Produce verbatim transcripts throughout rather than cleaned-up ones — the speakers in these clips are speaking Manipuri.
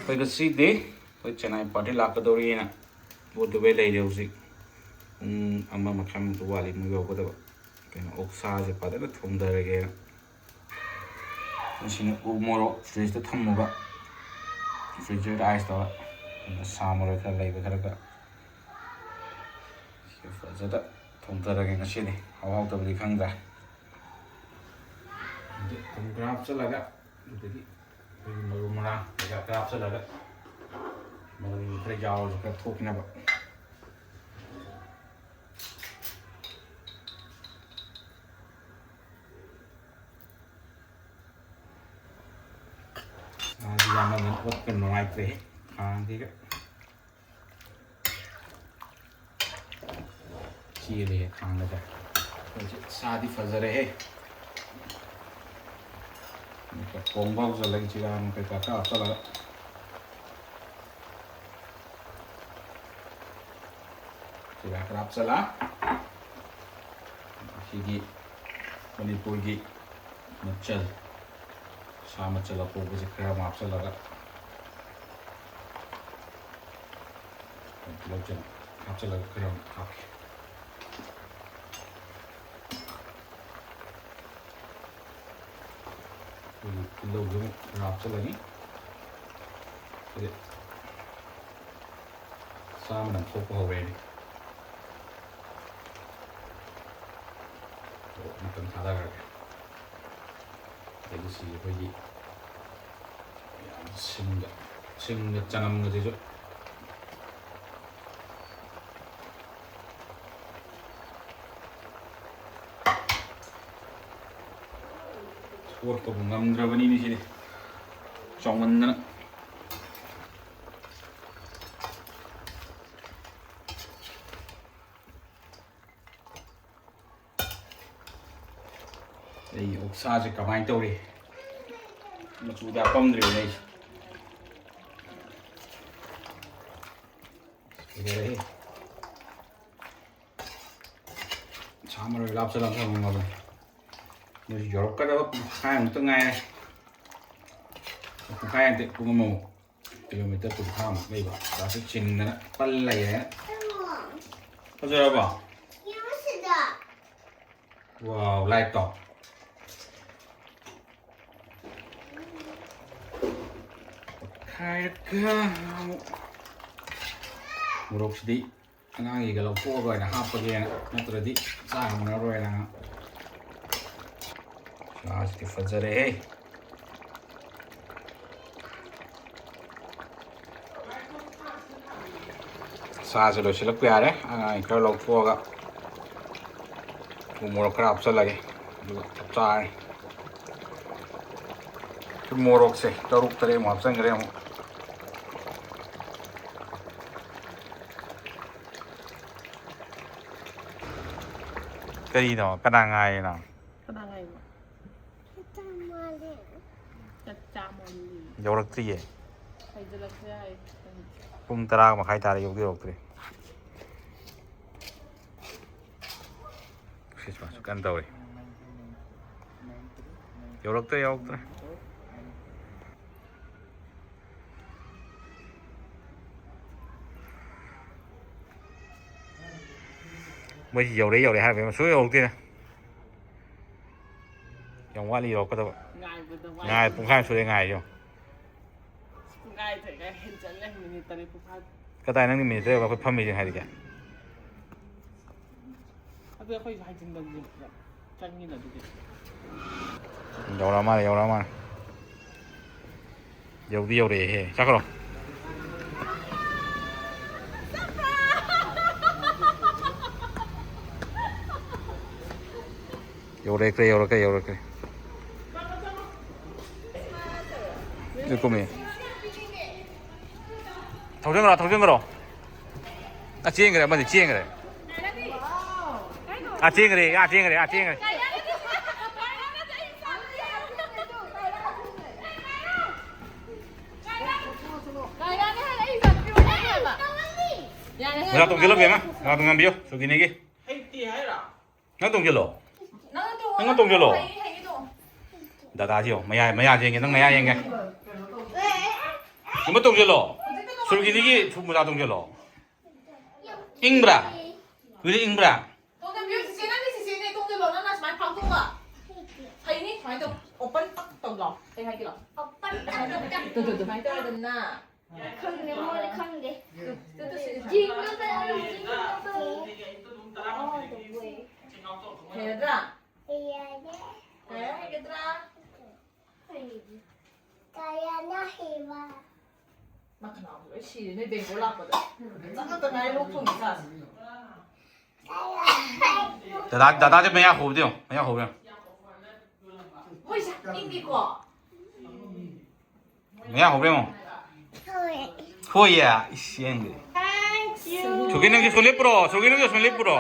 ꯑꯩꯈꯣꯏ ꯉꯁꯤꯗꯤ ꯑꯩꯈꯣꯏ ꯆꯦꯟꯅꯥꯏ ꯄꯥꯔꯇꯤ ꯂꯥꯛꯀꯗꯧꯔꯤꯅ ꯋꯥꯠꯇꯕꯩ ꯂꯩꯔꯦ꯫ ꯍꯧꯖꯤꯛ ꯄꯨꯡ ꯑꯃ ꯃꯈꯥꯏꯃꯨꯛꯇ ꯋꯥꯠꯂꯤ ꯃꯣꯏ ꯌꯧꯒꯗꯕ꯫ ꯀꯩꯅꯣ, ꯑꯣꯛꯁꯥꯁꯦ ꯐꯖꯅ ꯊꯣꯡꯊꯔꯒꯦꯅ꯫ ꯃꯁꯤꯅ ꯎ ꯃꯣꯔꯣꯛ ꯐ꯭ꯔꯤꯖꯇ ꯊꯝꯃꯨꯕ, ꯐ꯭ꯔꯤꯖꯔꯗ ꯑꯥꯏꯁ ꯇꯧꯔ꯫ ꯑꯗꯨꯅ ꯁꯥ ꯃꯔꯣꯏ ꯈꯔ ꯂꯩꯕ ꯈꯔꯒ ꯐꯖꯅ ꯊꯣꯡꯊꯔꯒꯦ ꯉꯁꯤꯗꯤ꯫ ꯍꯥꯎ ꯍꯥꯎꯇꯕꯗꯤ ꯈꯪꯗ꯭ꯔꯦ꯫ ꯑꯗꯨ ꯊꯨꯝ ꯈꯔ ꯍꯥꯞꯆꯤꯜꯂꯒ, ꯑꯗꯨꯗꯒꯤ ꯑꯩꯈꯣꯏꯒꯤ ꯃꯔꯨ ꯃꯔꯥꯡ ꯀꯩꯀꯥ ꯈꯔ ꯍꯥꯞꯆꯤꯜꯂꯒ, ꯃꯔꯨ ꯈꯔ ꯌꯥꯎꯔꯁꯨ ꯈꯔ ꯊꯣꯛꯈꯤꯅꯕ꯫ ꯁꯥꯁꯤ ꯌꯥꯝꯃꯟꯗꯅ ꯑꯣꯠꯄ ꯅꯨꯡꯉꯥꯏꯇ꯭ꯔꯦ ꯈꯥꯡꯁꯤꯒ꯫ ꯆꯦꯜꯂꯦ ꯈꯥꯡꯗꯒ꯫ ꯍꯧꯖꯤꯛ ꯁꯥꯗꯤ ꯐꯖꯔꯦꯍꯦ꯫ ꯑꯃꯨꯛꯀ ꯊꯣꯡꯕ ꯍꯧꯖꯤꯜꯂꯒ ꯖꯤꯔꯥ ꯅꯨꯡ ꯀꯩꯀꯥ ꯈꯔ ꯍꯥꯞꯆꯜꯂꯒ꯫ ꯖꯤꯔꯥ ꯈꯔ ꯍꯥꯞꯆꯜꯂ꯫ ꯑꯁꯤꯒꯤ ꯃꯅꯤꯄꯨꯔꯒꯤ ꯃꯆꯜ, ꯁꯥ ꯃꯆꯜ ꯑꯄꯧꯕꯁꯦ ꯈꯔ ꯑꯃ ꯍꯥꯞꯆꯜꯂꯒ, ꯇꯤꯜꯍꯧ ꯆꯅꯝ ꯍꯥꯞꯆꯜꯂꯒ ꯈꯔ ꯑꯃ ꯍꯥꯞꯀꯦ꯫ ꯑꯩꯈꯣꯏꯒꯤ ꯇꯤꯜꯍꯧꯁꯦ ꯑꯃꯨꯛ ꯈꯔ ꯍꯥꯞꯆꯜꯂꯅꯤ꯫ ꯑꯗꯩ ꯁꯥ ꯃꯅꯝ ꯊꯣꯛꯄ ꯍꯧꯔꯦꯅꯦ꯫ ꯑꯣ, ꯉꯥꯛꯇꯪ ꯊꯥꯗꯈ꯭ꯔꯒꯦ꯫ ꯑꯗꯒꯤ ꯁꯤꯁꯦ ꯑꯩꯈꯣꯏꯒꯤ ꯌꯥꯝ ꯁꯤꯡꯒ, ꯁꯤꯡꯒ ꯆꯅꯝꯒꯁꯤꯁꯨ ꯀꯣꯠꯄꯕꯨ ꯉꯝꯗ꯭ꯔꯕꯅꯤꯅꯦ ꯁꯤꯗꯤ, ꯆꯥꯎꯃꯟꯗꯅ꯫ ꯑꯩ ꯑꯣꯛꯁꯥꯁꯦ ꯀꯃꯥꯏꯅ ꯇꯧꯔꯤ? ꯃꯆꯨꯗꯤ ꯍꯥꯞꯄꯝꯗ꯭ꯔꯤꯕꯅꯦ ꯑꯩꯁꯦ꯫ ꯐꯖꯔꯦꯍꯦ꯫ ꯁꯥ ꯃꯔꯣꯏ ꯍꯥꯞꯆꯜꯂꯒ ꯊꯝꯃꯕꯅꯤ꯫ ꯃꯣꯏꯁꯨ ꯌꯧꯔꯛꯀꯗꯕ ꯄꯨꯡꯈꯥꯏꯃꯨꯛꯇ ꯉꯥꯏꯔꯦ꯫ ꯄꯨꯡꯈꯥꯏ ꯅꯠꯇꯦ, ꯄꯨꯡ ꯑꯃꯃꯨꯛ꯫ ꯀꯤꯂꯣꯃꯤꯇꯔ ꯀꯨꯟꯊ꯭ꯔꯥꯃꯨꯛ ꯂꯩꯕ꯫ ꯇ꯭ꯔꯥꯐꯤꯛ ꯆꯤꯟꯗꯅ ꯄꯜ ꯂꯩꯔꯦ꯫ ꯐꯖꯔꯕꯣ? ꯋꯥꯎ, ꯂꯥꯏꯠꯇꯣ꯫ ꯈꯥꯏꯔꯒ ꯑꯃꯨꯛ ꯃꯣꯔꯣꯛꯁꯤꯗꯤ ꯑꯉꯥꯡꯒꯤꯒ ꯂꯧꯊꯣꯛꯑꯒ ꯑꯣꯏꯅ ꯍꯥꯞꯄꯒꯦꯅ, ꯅꯠꯇ꯭ꯔꯗꯤ ꯆꯥ ꯉꯝꯃꯔꯣꯏꯅ꯫ ꯁꯥꯁꯤꯗꯤ ꯐꯖꯔꯦꯍꯦ꯫ ꯁꯥꯁꯦ ꯂꯣꯏꯁꯤꯜꯂꯛꯄ ꯌꯥꯔꯦ꯫ ꯑꯉꯥꯡ ꯈꯔ ꯂꯧꯊꯣꯛꯑꯒ ꯊꯨꯝ ꯃꯣꯔꯣꯛ ꯈꯔ ꯍꯥꯞꯆꯜꯂꯒꯦ꯫ ꯑꯗꯨꯒ ꯆꯞ ꯆꯥꯔꯅꯤ꯫ ꯊꯨꯝ ꯃꯣꯔꯣꯛꯁꯦ ꯇꯔꯨꯛ ꯇꯔꯦꯠꯃꯨꯛ ꯍꯥꯞꯆꯟꯈ꯭ꯔꯦ ꯑꯃꯨꯛ꯫ ꯀꯔꯤꯅꯣ? ꯀꯅꯥ ꯉꯥꯏꯔꯤꯅꯣ? ꯀꯅꯥ ꯉꯥꯏꯔꯤꯅꯣ? ꯆꯞ ꯆꯥ ꯃꯥꯜꯂꯦ꯫ ꯌꯧꯔꯛꯇ꯭ꯔꯤꯌꯦ꯫ ꯍꯥꯏꯖꯤꯜꯂꯛꯇ꯭ꯔꯦ ꯍꯥꯏ꯫ ꯄꯨꯡ ꯇꯔꯥ ꯃꯈꯥꯏ ꯇꯥꯔꯦ, ꯌꯧꯗꯤ ꯌꯧꯔꯛꯇ꯭ꯔꯤ꯫ ꯈ꯭ꯔꯤꯁꯃꯥꯁꯁꯨ ꯀꯟꯅ ꯇꯧꯔꯤ꯫ ꯌꯧꯔꯛꯇ꯭ꯔꯦ, ꯌꯧꯔꯛꯇ꯭ꯔꯦ꯫ ꯃꯣꯏꯁꯤ ꯌꯧꯔꯦ, ꯌꯧꯔꯦ ꯍꯥꯏꯕ ꯑꯃ ꯁꯨꯡꯌꯧ ꯌꯧꯔꯛꯇꯦꯅꯦ꯫ ꯌꯥꯝ ꯋꯥꯠꯂꯤ ꯌꯧꯔꯛꯀꯗꯕ꯫ ꯉꯥꯏꯕꯗ ꯋꯥꯏ꯫ ꯉꯥꯏ, ꯄꯨꯡꯈꯥꯏ ꯑꯃ ꯁꯨꯔꯦ ꯉꯥꯏꯔꯤꯁꯦ ꯌꯦꯡꯉꯣ꯫ ꯄꯨꯡꯈꯥꯏ ꯊꯣꯛꯑꯦ ꯍꯦꯟꯖꯜꯂꯦ, ꯃꯤꯅꯤꯠ ꯇꯔꯦꯠ ꯄꯨꯡꯐꯥ꯫ ꯀꯗꯥꯏ ꯅꯪꯗꯤ ꯃꯤꯅꯤꯠ ꯇꯔꯦꯠ ꯑꯩꯈꯣꯏ ꯐꯝꯃꯤꯁꯦ ꯍꯥꯏꯔꯤꯒꯦ? ꯑꯗꯨ ꯑꯩꯈꯣꯏꯁꯨ ꯍꯥꯏꯖꯤꯟꯕꯗꯤ ꯄꯨꯂꯞ ꯆꯪꯉꯤꯅ ꯑꯗꯨꯗꯤ꯫ ꯌꯧꯔꯛꯑ ꯃꯥꯜꯂꯦ, ꯌꯧꯔꯛꯑ ꯃꯥꯜꯂꯦ꯫ ꯌꯧꯗꯤ ꯌꯧꯔꯛꯑꯦꯍꯦ꯫ ꯆꯠꯈ꯭ꯔꯣ꯫ ꯌꯧꯔꯛꯈ꯭ꯔꯦ, ꯌꯧꯔꯛꯈ꯭ꯔꯦ, ꯌꯧꯔꯛꯈ꯭ꯔꯦ꯫ ꯑꯗꯨ ꯀꯨꯝꯃꯦ꯫ ꯊꯧꯖꯤꯟꯈ꯭ꯔꯣ, ꯊꯧꯖꯤꯟꯈ꯭ꯔꯣ꯫ ꯑꯥ, ꯆꯦꯟꯈ꯭ꯔꯦ, ꯑꯃꯗꯤ ꯆꯦꯟꯈ꯭ꯔꯦ꯫ ꯑꯥ, ꯆꯦꯟꯈ꯭ꯔꯦ, ꯑꯥ, ꯆꯦꯟꯈ꯭ꯔꯦ, ꯑꯥ, ꯆꯦꯟꯈ꯭ꯔꯦ꯫ ꯃꯣꯖꯥ ꯇꯣꯡꯁꯤꯜꯂꯣ, ꯕꯦꯝꯃ꯫ ꯃꯣꯖꯥ ꯇꯣꯡꯁꯤꯜꯂꯣ, ꯉꯝꯕꯤꯌꯨ, ꯁꯨꯒꯤꯅꯤꯒꯤ꯫ ꯍꯩꯇꯦ ꯍꯥꯏꯔꯣ? ꯅꯪ ꯇꯣꯡꯁꯤꯜꯂꯣ꯫ ꯅꯪ ꯇꯣꯡꯉꯣ, ꯅꯪ ꯇꯣꯡꯁꯤꯜꯂꯣ꯫ ꯍꯩ, ꯍꯩ, ꯇꯣꯡꯉꯣ꯫ ꯗꯗꯥꯁꯤ ꯌꯦꯡꯉꯣ, ꯃꯌꯥ, ꯃꯌꯥ ꯌꯦꯡꯒꯦ, ꯅꯪ ꯃꯌꯥ ꯌꯦꯡꯒꯦ꯫ ꯑꯃ ꯇꯣꯡꯁꯤꯜꯂꯣ꯫ ꯁꯨꯔꯒꯤꯅꯤꯒꯤ ꯁꯨ ꯃꯣꯖꯥ ꯇꯣꯡꯁꯤꯜꯂꯣ꯫ ꯏꯪꯕ꯭ꯔꯥ? ꯍꯧꯖꯤꯛ ꯏꯪꯕ꯭ꯔꯥ? ꯇꯣꯡꯁꯤꯟꯕꯤꯌꯨ, ꯆꯤꯆꯦ, ꯅꯪꯗꯤ ꯆꯤꯆꯦꯅꯦ, ꯇꯣꯡꯁꯤꯜꯂꯣ, ꯅꯪꯅ ꯁꯨꯃꯥꯏꯅ ꯐꯥꯎꯗꯣꯛꯑꯒ꯫ ꯐꯩꯅꯤ, ꯁꯨꯃꯥꯏꯅ ꯇꯧ, open ꯇꯛ ꯇꯧ ꯂꯥꯎ꯫ ꯀꯩ ꯍꯥꯏꯒꯦ ꯂꯥꯎ? Open ꯇꯛ ꯇꯧ꯫ ꯇꯨ, ꯇꯨ, ꯇꯨ, ꯁꯨꯃꯥꯏꯅ ꯇꯧꯔꯦꯗꯅ꯫ ꯈꯪꯗꯦ, ꯃꯣꯏꯗꯤ ꯈꯪꯗꯦ꯫ ꯇꯨ, ꯇꯨ, ꯁꯤ, ꯁꯤ꯫ ꯖꯤꯡꯒꯜ ꯕꯦꯜ, ꯖꯤꯡꯒꯜ ꯕꯦꯜ꯫ ꯍꯩꯔꯗ꯭ꯔꯥ? ꯀꯌꯥ ꯍꯩꯒꯗ꯭ꯔꯥ? ꯀꯌꯥꯅ ꯍꯩꯕ? ꯃꯥ ꯈꯅꯥꯎꯁꯦ ꯂꯣꯏ ꯁꯤꯔꯦ, ꯅꯣꯏ ꯕꯦꯡꯒ꯭ꯂꯣꯔ ꯂꯥꯛꯄꯗ꯫ ꯆꯥꯛ ꯈꯛꯇ ꯉꯥꯏ ꯂꯣꯛ ꯊꯨꯡꯉꯤ ꯆꯥꯁꯦ꯫ ꯗꯗꯥ, ꯗꯗꯥꯁꯦ ꯃꯌꯥ ꯍꯣꯕꯗ ꯌꯦꯡꯉꯣ, ꯃꯌꯥ ꯍꯣꯕ ꯌꯦꯡꯉꯣ꯫ ꯍꯣꯏ, ꯁꯦ, ꯏꯪꯉꯤꯀꯣ? ꯃꯌꯥ ꯍꯣꯕ ꯌꯦꯡꯉꯣ꯫ ꯍꯣꯏꯌꯦ, ꯏꯁ, ꯌꯦꯡꯗꯦ꯫ Thank you. ꯁꯨꯒꯤ, ꯅꯪꯁꯨ ꯁꯣꯂꯤ ꯄꯨꯔꯣ, ꯁꯨꯒꯤ, ꯅꯪꯁꯨ ꯁꯣꯂꯤ ꯄꯨꯔꯣ꯫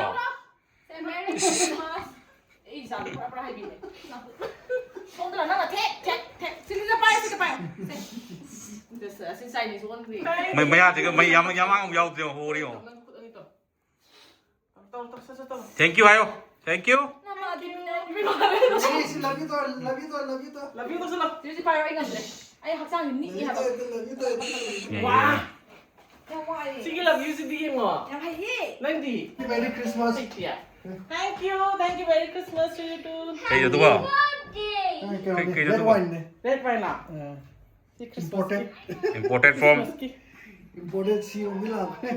ꯁꯦ, Merry Christmas. ꯑꯩ ꯏꯆꯥꯗꯣ ꯄꯨꯔꯥ, ꯄꯨꯔꯥ ꯍꯥꯏꯕꯤꯅꯦ꯫ ꯁꯣꯝꯗ ꯅꯪꯅ ꯊꯦꯛ, ꯊꯦꯛ, ꯊꯦꯛ꯫ ꯁꯤꯗ ꯄꯥꯏꯌꯨ, ꯁꯤꯗ ꯄꯥꯏꯌꯨ꯫ ꯁꯦ꯫ ꯑꯁꯤ Chinese ꯑꯣꯟꯈ꯭ꯔꯦ꯫ ꯃꯩ-, ꯃꯌꯥꯁꯤꯒ ꯃꯩ ꯌꯥꯝ, ꯌꯥꯝ ꯌꯥꯎꯗ꯭ꯔꯦ, ꯍꯣꯔꯤ ꯌꯦꯡꯉꯣ꯫ ꯅꯪ ꯈꯨꯠ ꯑꯅꯤ ꯇꯧ꯫ ꯇꯧ, ꯇꯧ, ꯁꯠ, ꯁꯠ ꯇꯧ꯫ Thank you ꯍꯥꯏꯌꯣ꯫ Thank you꯫ ꯅꯃꯥꯗꯤ ꯃꯤꯅ Yes, love you ꯇꯧ, love you ꯇꯧ, love you ꯇꯧ꯫ Love you ꯇꯧꯁꯜꯂꯣ꯫ ꯁꯤꯁꯦ ꯄꯥꯏꯌꯣ, ꯑꯩ ꯉꯝꯗ꯭ꯔꯦ꯫ ꯑꯩ ꯍꯛꯆꯥꯡꯁꯦ ꯅꯤꯛꯑꯦ ꯍꯥꯏꯕ꯫ Love you ꯇꯧ, love you ꯇꯧ꯫ ꯋꯥ꯫ ꯌꯥꯝ ꯋꯥꯏꯌꯦ꯫ ꯁꯤꯒꯤ love you ꯁꯤꯗꯤ ꯌꯦꯡꯉꯣ꯫ ꯌꯥꯝ ꯍꯩꯌꯦ꯫ ꯅꯪꯗꯤ? Merry Christmas꯫ ꯍꯩꯇꯤꯌꯦ꯫ Thank you, thank you, Merry Christmas to you too꯫ ꯀꯩꯅꯣ ꯑꯗꯨꯕꯣ? ꯀꯩꯅꯣ, ꯀꯩ-, ꯀꯩꯅꯣ red ꯑꯗꯨꯕꯣ? Wine ꯅꯦ꯫ Red wine ꯂꯣ? ꯑꯥ꯫ ꯁꯤ Christmas imported꯫ Imported from? Christmas ꯀꯤ꯫ Imported ꯁꯤ ꯑꯣꯝꯗꯤ ꯂꯥꯛꯄꯅꯦ꯫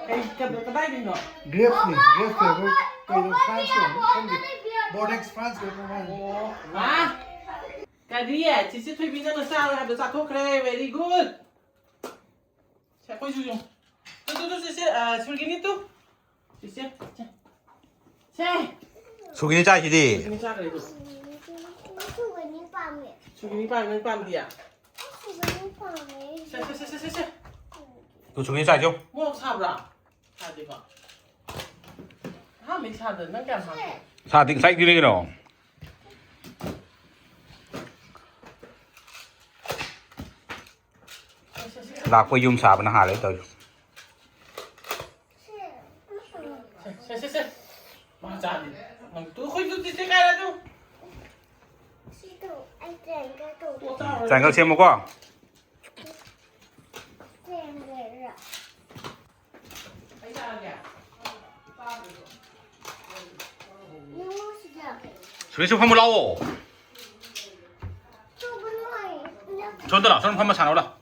ꯀꯩ, ꯀꯗ-, ꯀꯗꯥꯏꯗꯩꯅꯣ? Grapes ꯅꯦ, grapes ꯅꯦ, ꯑꯩꯈꯣꯏ ꯀꯩꯅꯣ, France ꯀꯤ ꯑꯣꯏꯔꯝꯅꯤ, ꯈꯪꯗꯦ꯫ Bordeaux, France ꯀꯤ ꯑꯣꯏꯔꯝꯅꯤ꯫ ꯑꯣ, ꯋꯥ꯫ ꯀꯔꯤ? ꯆꯤꯆꯦ ꯊꯣꯏꯕꯤ ꯅꯪꯅ ꯆꯥꯔꯣꯏ ꯍꯥꯏꯕꯗꯣ ꯆꯥꯊꯣꯛꯈ꯭ꯔꯦ, very good꯫ ꯁꯦ, ꯑꯩꯈꯣꯏꯁꯨ ꯌꯦꯡꯉꯨ꯫ ꯇꯨ, ꯇꯨ, ꯇꯨ, ꯁꯦ, ꯁꯦ, ꯑ, ꯁꯨꯔꯒꯤꯅꯤ ꯇꯨ꯫ ꯁꯦ, ꯁꯦ, ꯁꯦ꯫ ꯁꯦ꯫ ꯁꯨꯔꯒꯤꯅꯤ ꯆꯥꯏꯁꯤꯗꯤ꯫ ꯁꯨꯔꯒꯤꯅꯤ ꯆꯥꯈ꯭ꯔꯦ ꯇꯨ꯫ ꯁꯨꯒꯅꯤ ꯄꯥꯝꯃꯦ꯫ ꯁꯨꯔꯒꯤꯅꯤ ꯄꯥꯝꯃꯦ, ꯅꯪ ꯄꯥꯝꯗꯤꯌꯦ? ꯁꯨꯒꯅꯤ ꯄꯥꯝꯃꯦ꯫ ꯁꯦ, ꯁꯦ, ꯁꯦ, ꯁꯦ, ꯁꯦ, ꯁꯦ꯫ ꯇꯨ ꯁꯨꯔꯒꯤꯅꯤ ꯆꯥꯏꯁꯤ ꯌꯦꯡꯉꯨ꯫ ꯃꯣꯔꯣꯛ ꯁꯥꯕ꯭ꯔꯥ? ꯁꯥꯗꯦꯀꯣ꯫ ꯑꯍꯥꯟꯕꯩ ꯁꯥꯗ ꯅꯪ ꯀꯌꯥꯝ ꯍꯥꯞꯀꯦ? ꯁꯥꯗꯦ, ꯉꯁꯥꯏ ꯄꯤꯔꯛꯏꯔꯣ? ꯂꯥꯛꯄ ꯌꯨꯝ ꯁꯥꯕꯅ ꯍꯥꯜꯂꯦ ꯇꯧꯔꯤꯁꯦ꯫ ꯁꯦ, ꯁꯦ, ꯁꯦ꯫ ꯃꯥ ꯆꯥꯗꯦ꯫ ꯅꯪ ꯇꯨ, ꯑꯩꯈꯣꯏꯁꯨ ꯆꯤꯆꯦ ꯀꯥꯏꯔ ꯑꯗꯨ꯫ ꯁꯤ ꯇꯧ, ꯑꯩ triangle ꯇꯧ꯫ ꯇꯣ ꯆꯥꯔꯣꯏ꯫ Triangle ꯁꯦꯝꯃꯨꯀꯣ꯫ ꯁꯨꯔꯦꯁꯁꯨ ꯐꯝꯃꯨ ꯂꯥꯛꯑꯣ꯫ ꯁꯣꯝꯗ ꯂꯥꯛꯑꯣ, ꯁꯣꯝ ꯐꯝꯃ ꯁꯥꯟꯅꯧ ꯂꯥꯛꯑꯣ꯫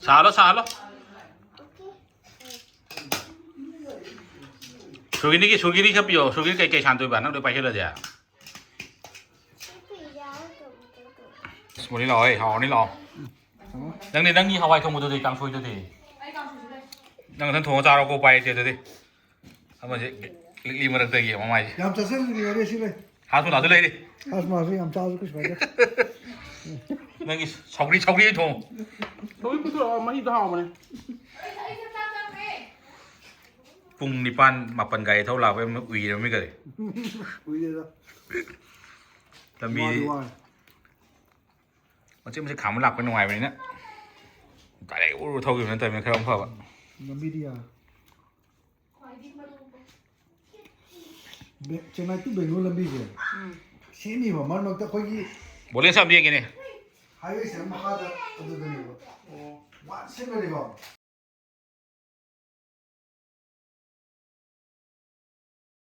ꯁꯥꯍꯜꯂꯣ, ꯁꯥꯍꯜꯂꯣ꯫ ꯁꯨꯔꯒꯤꯅꯤꯒꯤ, ꯁꯨꯔꯒꯤꯅꯤ ꯈꯔ ꯄꯤꯌꯣ꯫ ꯁꯨꯔꯒꯤꯅꯤ ꯀꯩ, ꯀꯩ ꯁꯥꯟꯅꯗꯣꯏꯕ? ꯅꯪ ꯂꯣꯏ ꯄꯥꯏꯁꯤꯜꯂꯗꯤ꯫ ꯑꯁ, ꯃꯣꯂꯤ ꯂꯥꯛꯑꯣ, ꯑꯩ ꯍꯥꯎꯔꯅꯤ ꯂꯥꯛꯑꯣ꯫ ꯅꯪꯗꯤ ꯅꯪꯒꯤ ꯍꯋꯥꯏ ꯊꯣꯡꯕꯗꯨꯗꯤ, ꯀꯥꯡꯁꯣꯏꯗꯨꯗꯤ? ꯅꯪ ꯅꯊꯟ ꯊꯣꯡꯉ ꯆꯥꯔꯣꯀꯣ, ꯎꯄꯥꯏ ꯂꯩꯇꯦ ꯑꯗꯨꯗꯤ꯫ ꯑꯃꯁꯦ ꯂꯤꯛꯂꯤ ꯃꯔꯛꯇꯒꯤ ꯃꯃꯥꯏꯁꯦ꯫ ꯌꯥꯝ ꯆꯥꯁꯤꯜꯂꯗꯤ ꯌꯥꯔꯦ ꯁꯤ ꯂꯩ꯫ ꯍꯥꯁ ꯃꯥꯁꯨ ꯂꯩꯔꯤ꯫ ꯍꯥꯁ ꯃꯥꯁꯨ ꯌꯥꯝ ꯆꯥꯁꯨ ꯀꯩꯁꯨ ꯀꯥꯏꯗꯦ꯫ ꯅꯪꯒꯤ ꯁꯧꯒ꯭ꯔꯤ, ꯁꯧꯒ꯭ꯔꯤ ꯊꯣꯡ꯫ ꯁꯧꯒ꯭ꯔꯤ ꯄꯨꯊꯣꯔꯛꯑꯣ, ꯃꯍꯤꯗꯣ ꯍꯥꯎꯕꯅꯦ꯫ ꯄꯨꯡ ꯅꯤꯄꯥꯟ, ꯃꯥꯄꯟ ꯒꯥꯔꯤ ꯊꯧ ꯂꯥꯛꯄꯩ ꯑꯃ ꯎꯏꯔꯝꯃꯤ ꯀꯔꯤ? ꯎꯏꯔꯦꯗ꯫ ꯂꯝꯕꯤ ꯋꯥꯗꯤ ꯋꯥꯔꯦ꯫ ꯃꯆꯦꯠ ꯃꯆꯦꯠ ꯈꯥꯝꯕ ꯂꯥꯛꯄ ꯅꯨꯡꯉꯥꯏꯕꯅꯤꯅ꯫ ꯗꯥꯏꯔꯦꯛ ꯎꯔꯨ ꯊꯧꯈꯤꯕ ꯅꯠꯇꯕꯅꯤꯅ ꯈꯔ ꯑꯃꯨꯛ ꯐꯕ꯫ ꯂꯝꯕꯤꯗꯤ ꯌꯥꯔꯦ꯫ ꯕꯦ-, ꯆꯦꯟꯅꯥꯏ to ꯕꯦꯡꯒ꯭ꯂꯣꯔ ꯂꯝꯕꯤꯁꯦ ꯎꯝ꯫ ꯁꯦꯝꯃꯤꯕ ꯃꯔꯛ ꯃꯔꯛꯇ ꯑꯩꯈꯣꯏꯒꯤ ꯕꯣꯂꯦꯁ ꯑꯃ ꯌꯦꯡꯒꯦꯅꯦ꯫ ꯍꯥꯏꯋꯦꯁꯦ ꯃꯈꯥꯗ ꯑꯗꯨꯗꯅꯦꯕ꯫ ꯑꯣ꯫ ꯋꯥꯟ ꯁꯦꯝꯃꯅꯤꯀꯣ꯫